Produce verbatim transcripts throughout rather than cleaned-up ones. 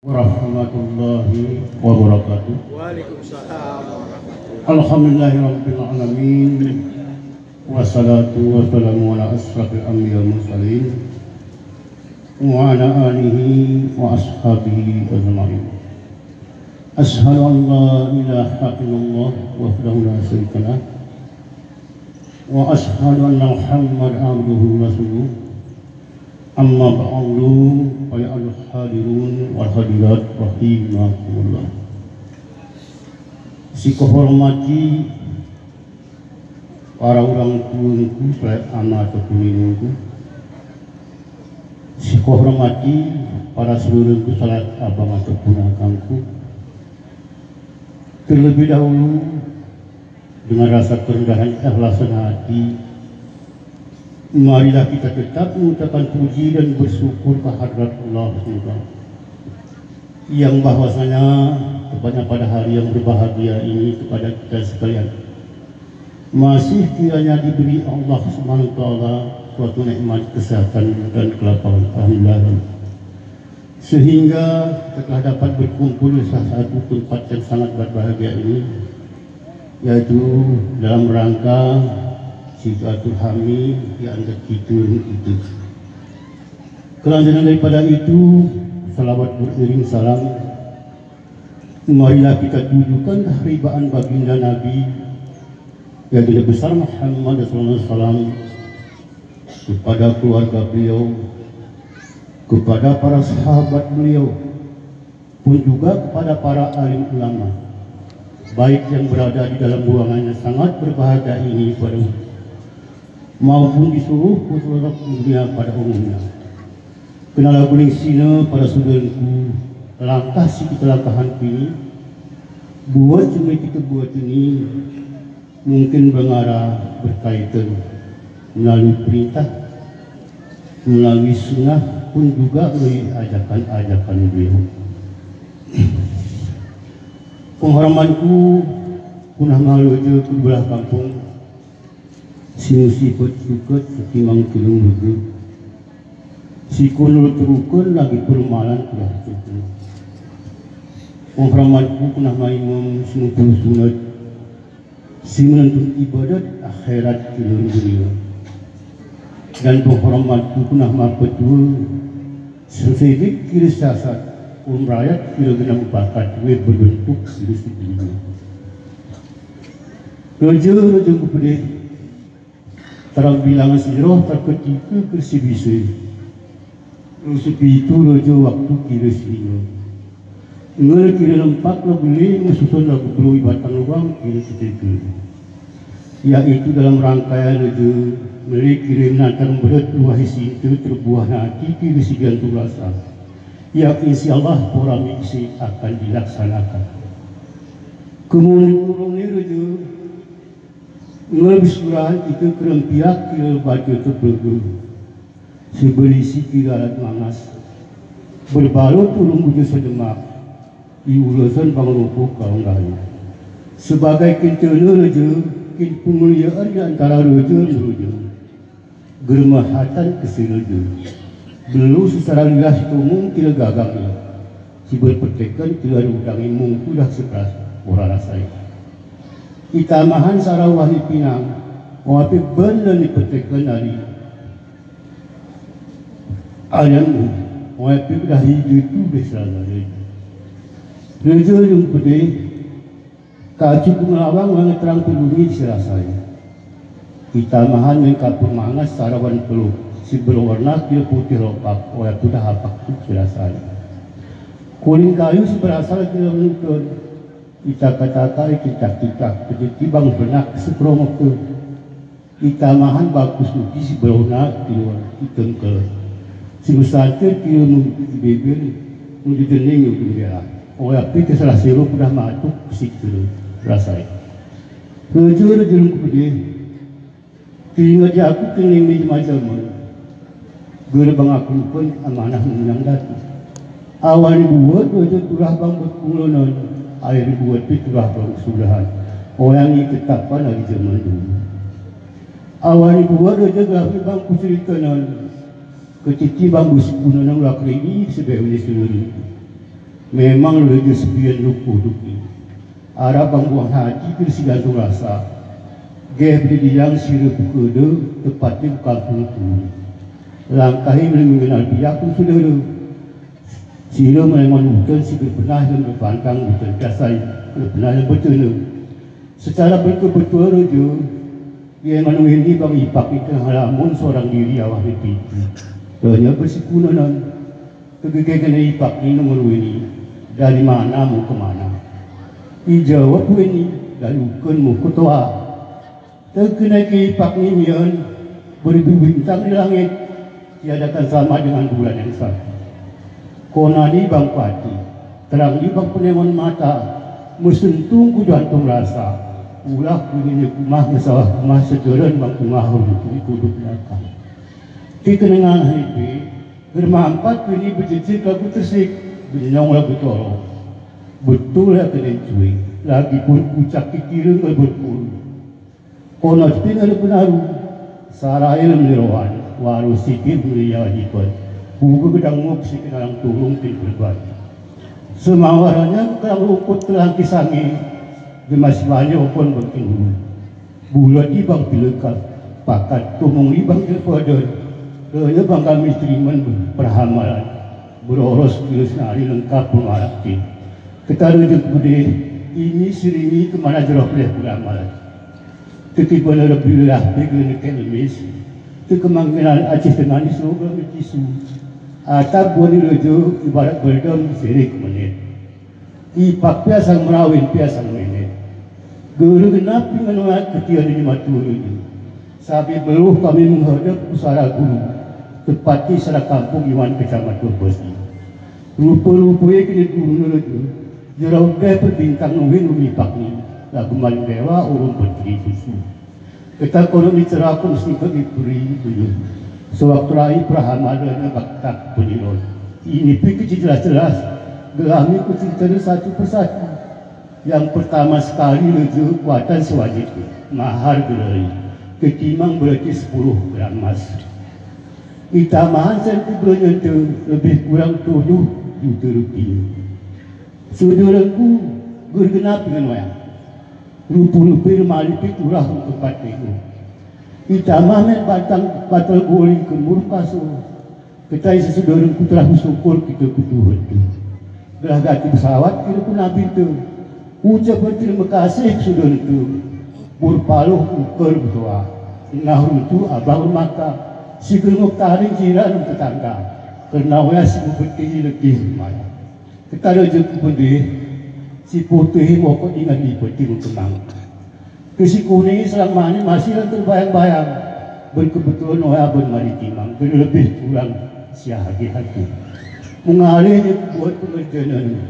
Warahmatullahi wabarakatuh. Waalaikumsalam warahmatullahi. Alhamdulillahi rabbil alamin. Wassalatu wassalamu ala asyrafil anbiya wal mursalin wa ala alihi wa ashabihi ajma'in. Asyhadu an la ilaha illallah wahdahu la syarika lah. Wa asyhadu anna Muhammadan abduhu wa rasuluh. Amma ba'du, fa ya ayyuhal hadirun wal hadirat rahimakumullah. Sikohormati para orang tuangku, para ama ataupun inangku. Sikohormati para sodaraku, para abang ataupun akangku. Terlebih dahulu, dengan rasa kerendahan ikhlasan hati, marilah kita tetap mengucapkan puji dan bersyukur ke hadrat Allah Subhanahu wa Ta'ala yang bahwasanya tepatnya pada hari yang berbahagia ini kepada kita sekalian, masih kiranya diberi Allah Subhanahu wa Ta'ala suatu nikmat kesehatan dan kelapangan. Alhamdulillah. Sehingga kita telah dapat berkumpul di salah satu tempat yang sangat berbahagia ini, yaitu dalam rangka silaturahmi di antara kita dan kita. Kelanjutan daripada itu, salawat beriring salam marilah kita tujukan keharibaan baginda Nabi, yaitu Nabi besar Muhammad sallallahu alaihi wasallam, kepada keluarga beliau, kepada para sahabat beliau, pun juga kepada para alim ulama, baik yang berada di dalam ruangan yang sangat berbahagia ini pada maupun di seluruh pelosok dunia pada umumnya. Kena lagu ning sina para sodaraku, langkah si kita langkahan kini, buat si kita buat ini, mungkin bang ara berkaitan melalui perintah, melalui sunnah, pun juga melalui ajakan-ajakan beliau. Penghormatanku kunah malu aja ke belah kampung, si musipet suket, si timang tulung rege, si kunul turukun lagi perumalan kudah cukup. Penghormatanku kunah maimam, si mupul sunat, si menuntut ibadat akhirat tulung dunia. Dan penghormatanku kunah mapetua, si sedik kira sasat, um rayat kira genam bakat, we berbentuk kira si dunia. Raja, raja ku pedih, tarang bilang si roh, tarang ketika kira si bisa. Lu sepitu raja waktu kira si lima. Ngel kira lempak lagu lé, mesusun lagu belu, ibatang luang kira ketika. Yaitu dalam rangkaian raja, mele kira menantang beret luah isinta terbuah nati kira si gantung rasa. Yang insyaallah porami isi akan dilaksanakan. Kemudian urung ni raja, ngel bisuran itu kerempiak kira batu tepelege. Sebelisi kira alat mangas. Berbalut urung buju sedemak. Iulasan bang lupuk kaung gayu. Sebagai kintana raja, kin pengeliaan di antara raja dan raja. Germahatan kesi raja. Belu secara lilas tumung kira gagang ya. Si berpetekan kira ada udang imung kudah sekeras ora rasai. Itamahan sarawah ni pinang, wapi benar ni petekan ari. Ayam, wapi udah hidup tu besar lagi. Raja yang pedih, kacu ku melawang wangi terang pelumi si rasai. Itamahan mengkapur mangas sarawan peluk, si berwarna kira putih lopak, wapi udah apak tu si rasai. Kuling kayu si berasal kira menukun, itaka-taka, ititak-titak, pejeti bang penak si peromok tu. Itamahan bagus luki si berona kira itengkel. Si mesantir kira mengikuti bebel, mendedening ujung merah. Oya pi keselah seru kudah matuk si kira rasai. Raja, raja yang ku pedih, keringat aku kening ni jema-jeman. Gerbang aku pun amanah menyang datu. Awan buat raja turah bang berkunglunan, air buat pi turah bang sudahan. Orang ini tetapan hari zaman dulu. Awan buat raja gelapi bang kuceritanan, ketiti bang bersukunan ulah keridi sebelum ini seluruh. Memang lejé sepian luk kuduk i. Arap bang buang hati kir si gantung rasa. Geh beli diyang sira pekede tepati ku kampung tuli. Langkahi meli mengenal piyah ku sudara. Sira melengon buten si kir pernah lem bepantang buten kasai kir pernah lem betene. Secara berkebetulan aja, ia nganu ini bang ipak itu ngalamun seorang diri awak di pitu. Danya bersikunanan. Kegege kena ipak ini nganu ini, dari mana mau ke mana? Ijawab ini, dari ukun mau ke toa. Tekena ke ipak ini mian, beribu bintang di langit. Tiada akan sama dengan bulan yang satu. Kona ni bang pati, terang ni bang penewan mata, mesentung ku jantung rasa, ulah ku ini kumah mesawah kumah sederan bang kumah huruf di kuduk belakang. Di kenengan hipi, bermampat ku ini bejejit lagu tersik, benyong lagu toro. Betul ya kena cuy, lagi pun kucak kikireng berpul. Kono ceping ada penaru, sarail meliroan, waru sipit meliya lipat, buku gedang muk si kenalang tulung pin berban. Semawaranya kenalang lukut kenalang kisangi, di masih banyak okon bangkin dulu. Bulat di bang pilekat, pakat tumung di bang tilpadan, raya bang kami teriman perhamalan, beroros kilis nari lengkap pemarakti. Ketara jeng kudih, ini siringi kemana jeroh pelih perhamalan. Teki bana rebi lelah pegi neke lemis. Teki mangkinan acih tengani soga metisu. Atap buani rejo ibarat berdem sirik menit. Ipak piasang merawin piasang menit. Guru genap dengan wayat ketian ini matu rejo. Sabi beluh kami menghadap usara guru. Tepati sara kampung iwan kecamatan Besi. Rupa-rupai kini guru rejo. Jerau geh perbintang nuhin umipak ni. Lagu mandewa urung petri susu. Keta kono ni cerakun singkat ni peri tuyuh. Sewaktu rai prahamadanya baktak peniron. Ini pi keci jelas-jelas. Gelami ku ceritanya satu persatu. Yang pertama sekali rejo kuatan sewajib. Mahar gelari. Ketimang berarti sepuluh gram emas. Itamahan senti belanja tu lebih kurang tujuh juta rupiah. Sudaraku, guru genap dengan wayang. Rupu-rupi malipit urah untuk patiku. Itamah men batang batal guling ke murpasu. Ketai sesudaraku telah bersyukur kita kutuhan tu. Gelah gati pesawat kita pun abin tu. Ucap terima kasih sudaraku. Burpaluh ukur berdoa. Ngah runtu abang mata. Si gerengok taring jiran tetangga. Karena wayah si bupeti letih maya. Ketara jeng ku pedih, si putih mokok ingat di peti mengkemang. Ke si kuning selang mani masih lang terbayang-bayang. Berkebetulan oya bermari timang, berlebih kurang si hati-hati. Mengalih jeng ku buat pengerjaan.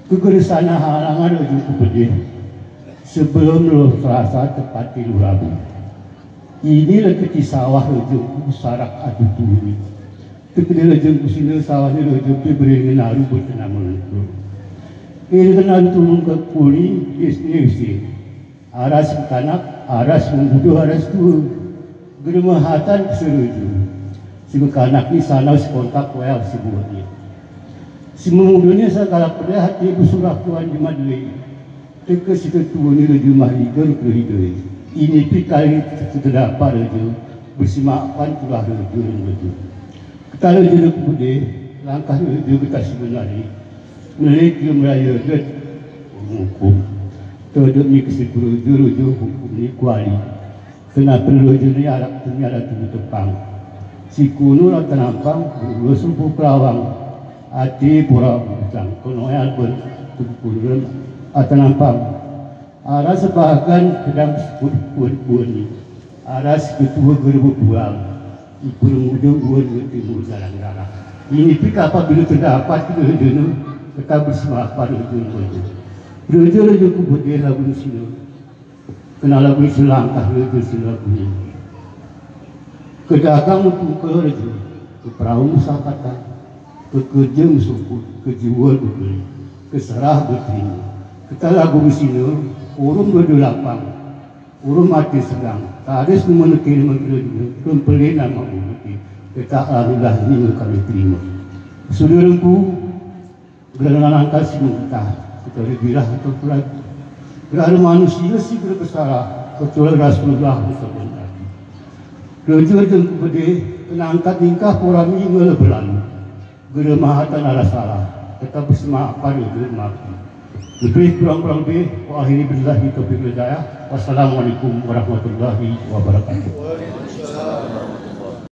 Kegeresan halangan jeng ku pedih. Sebelum lo terasa tepati lurabu. Ini lagi di sawah jeng ku sarak adu tuni. Tekene rejeng ku sine sawahne rejeng pi beri ngenaru bertenam lengku. Iri ngenaru tulung ke kuli, isne usi. Aras kanak, aras membuduh, aras tua. Geremahatan serejeng. Si kanak ni sana si kontak wayah si buahne. Si memudune sagala pede hati besurah tuan di madui. Teke si tetua ni rejeng mahlikan ke hidoi. Ini pi kali terdapat rejeng. Bersimapan tulah rejeng rejeng. Ketara jero kude, langkah jero keta si benari. Melek jero meraya jero hukum. Todok ni kesiku jero jero hukum ni kuali. Kena perlu jero ni arak tuni arak tuni tepang. Si kuno arak tenampang, berulus rupu perawang. Ati pura bujang, kono ya ber tukukunan arak tenampang. Aras sebahagian kedang seput buan-buan ni. Aras ketua guru bebuang. Ipur muda buan timur jalan-jalan. Ini pika apabila terdapat kita dena, kita bersepakat dena. Raja-raja ku bedeh lagu sina. Kena lagu selangkah raja sina lagu ini. Kedagang mutu ke raja, ke perahu musafatan, ke kerja musukut, ke jual bebeli, ke serah beterima. Kita lagu sina, urung dua dua lapang, urung mati segang, taris memenekir mengkira dua, kempelin nama bukti, kita lalu dah ini kami terima. Saudaraku, Gera nganangkat simu kita, kita gera bira, kita gera, gera manusia si gera kesala, kecuali Rasulullah sallallahu alaihi wasallam. Gera jur dan kubede, kenangkat ningkah porami ngele belan. Gera mahatan ala salah, tetap sema apar gera maki. Lebih kurang-kurang lebih, wa akhiri billahi taufiq wal hidayah. Wassalamualaikum warahmatullahi wabarakatuh.